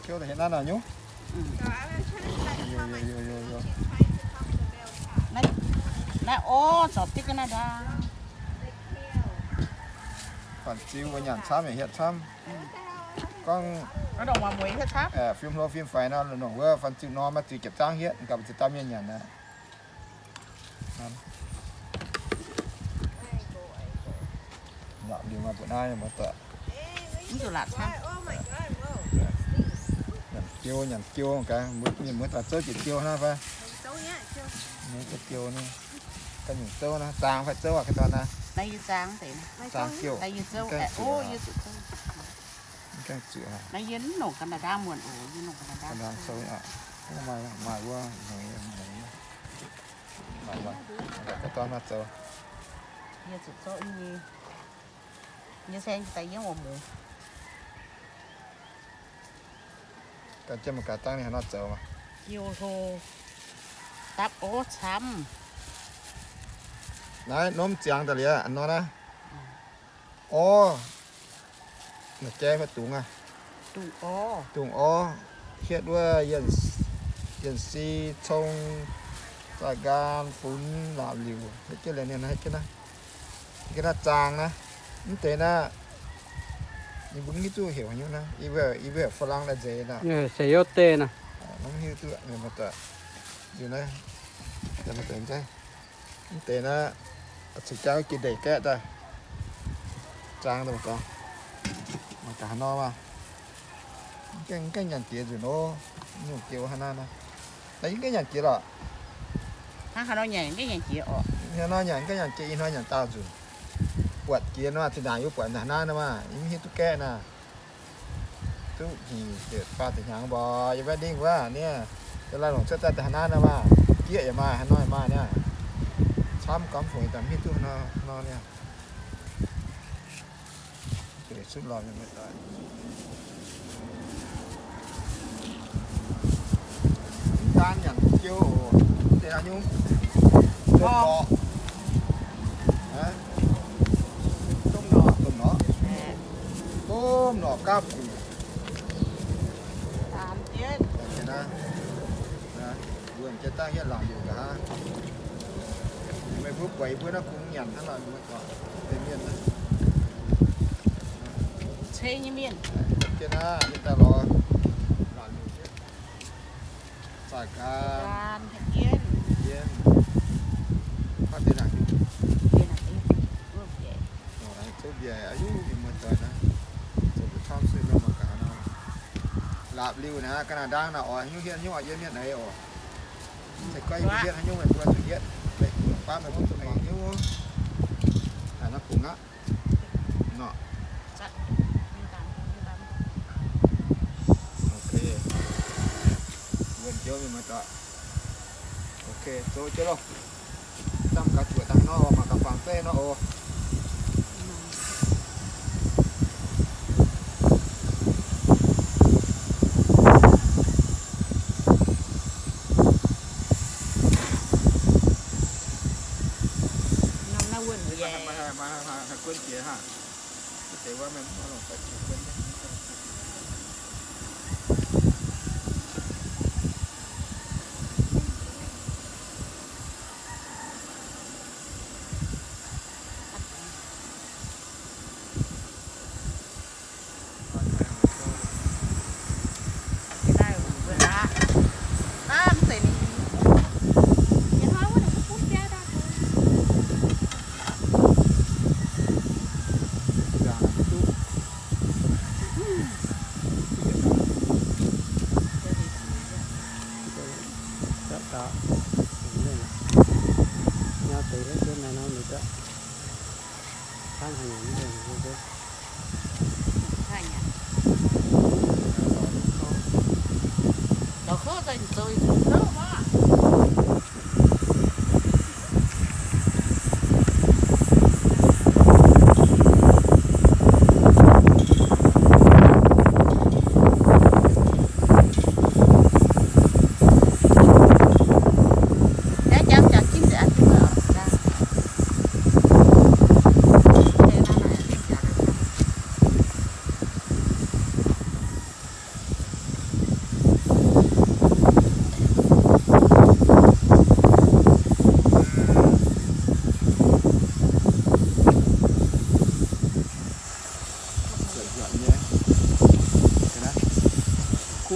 Naaiv, naaiv orv zorpc diqv ga'naaiv ndaang. Fanh ziu mbuo nyanc camv yaac hietv camv. Gorngv fim hlo fim faix nor, longc wuov fanh ziu norm maiv ziux jiepc zaangv hietv, gauh mbu'ziex dauh mienh nyanc aqv. Laapc liuz maaih mbuoqc naaiv muoz-doic. Nyanc jiou, nyanc jiou gaax, mienh muoz-doic zouv jiex jiou naaiv fai? Zouv jiou naaiv, ga'nyungc zouv naaiv, zaang fai zouv aqv, ga'dorn naaiv? Zaang jiou. Mv gaengh zuqc, mv gaengh zuqc. Maaih wuov, maaih wuov, ga'dorn naaiv zoux. Ga'jienv mangc gaax dangh ninh haaix nor zoux. Jiou hlo, dapv orv camv. Naaiv norm ziangx daaih liuz nor naaiv. Orv, naaic jai fai dungz aqv? Dungz orv. Hietv wuov yienh si, cong, zaah nqaang, funx, laapc liuc, hietv jienv liuz ninh hietv jienv naaiv. Ga'naaiv zaang naaiv, mv deix naaiv, yie mbuo mv hiuv duqv heuc haaix nyungc naaiv, yie mbuo heuc Faa^lang daaih nzeix naaiv. Mv hiuv duqv, mv deix naaiv, ceix jaa jiex ndeic gaeqv daaih, zaang daaih mangc gaax, mangc gaax haaix nor maah. Mv gaengh nyanc jiex nzunc nor, nyungc jiou hnangv naaiv nor. Naaiv yie mv gaengh nyanc jiex lorqc. Hnangv haaix nor nyanc, mv gaengh nyanc jiex oc. Hnangv nor nyanc, mv gaengh nyanc jiex, ih hnoi nyanc daauh nzunc. Buatc jiex nor, zinh ndaangc yie buatc naaiv hnangv nor maah, yie mv hiuv duqv gaeqv naah. Duqv nyic ziepc faah ziepc hnyangx mbuo yiem wedding wuov niaa, yiem laai longc cuotv daaih hnangv naaiv nor maah, jieqv yaac maaih, haaix nor yaac maaih niaa. Camv gormx fungc daaih mv hiuv duqv nor niaa. Mv daan nyanc jiou oc, deix haaix nyungc? Domh norqc. Domh norqc, domh norqc gapv guc. Mbuo jiex dangh hietv laangc liuc nqa'haav. Meih mbuo buatc yie mbuo naaiv kungx nyanc hnangv nor, mbuo gorngv deix mienh naaiv. Ceng nyei mienh. Jienv naaiv, yie daaih lorz laangc liuc jienv. Zaah nqaang, jienv, haaix deix naaic, zouv mbiaec, aa, yie mbuo muoz-doic naaiv, zoux mbuo camv suiv nor mangc gaax nor. Laapc liuc naaiv, ga'naaiv ndaang naaiv oc, haaix nyungc hietv haaix nyungc oc, yie mienh eix oc. Se gorngv yie mbuo hietv haaix nyungc, meih mbuo zuqc hietv, meih mbuo zuqc mangc haaix nyungc. Haaix nor kungx aqv. Nor. Ok. Wuonh jiouv mienh muoz-doic. Ok, zoux jienv loh. Dangh gaax zuoqc dangh nor, mangc gaax fangx zeiv nor oc. Maaih, maaih, maaih, maaih guon jiex haac. Deix wuov meih mv longc daaih jiex guon.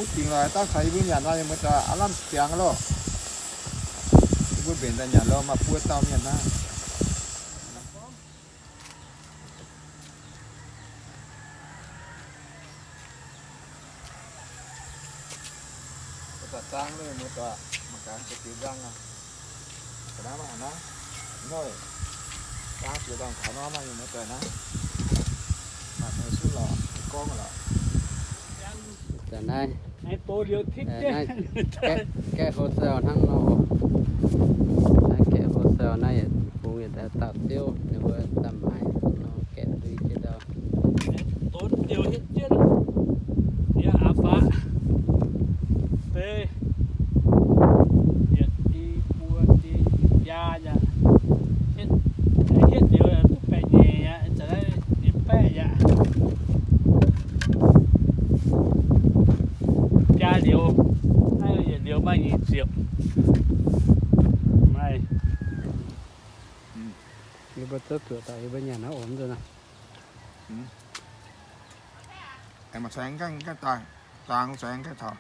Kuv dingc lorqc, dangh caux yie mbuo nyanc nor, yie mbuo daaih aav lamh ziangx loh. Yie mbuo mbenc daaih nyanc loh, maaih buo dauh mienh hnangv. Mbuo daaih zaang loh, mbuo daaih mangc gaax za'gengh nzang aqv. Ga'naaiv mangc naaiv, noiv, zaang jiex daaih gaax nor, mangc mienh muoz-doic naaiv, mangc meih suv lorqc, gorngv lorqc. Daaih naaiv, naaiv gaeqv hlo zauh hnangv nor. Naaiv gaeqv hlo zauh naaiv yietc bungx yietc dauh ziouv ninh mbuo daaih maaiz nor, gaeqv duih jienv ndau. Donx liouh hietv jienv, yie aqc faqv, deix, yietc di, buo di, biaa yaac, hietv liouh duqv baeqc nyeic aqv, zanc naaiv yietc baeqv yaac. Biaa liouh, naaiv yietc liouh maaih nyic ziepc. Maaih. Yie mbuo zouv zuoqc daaih, yie mbuo nyanc naaiv omx nzunc naaiv. Aengx maaih cingx gaengh, gaengh daaih, dangx cingx gaengh taux.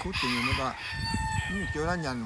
Kuv dingc mienh muoz-doic, mv joux naaiv nyanc.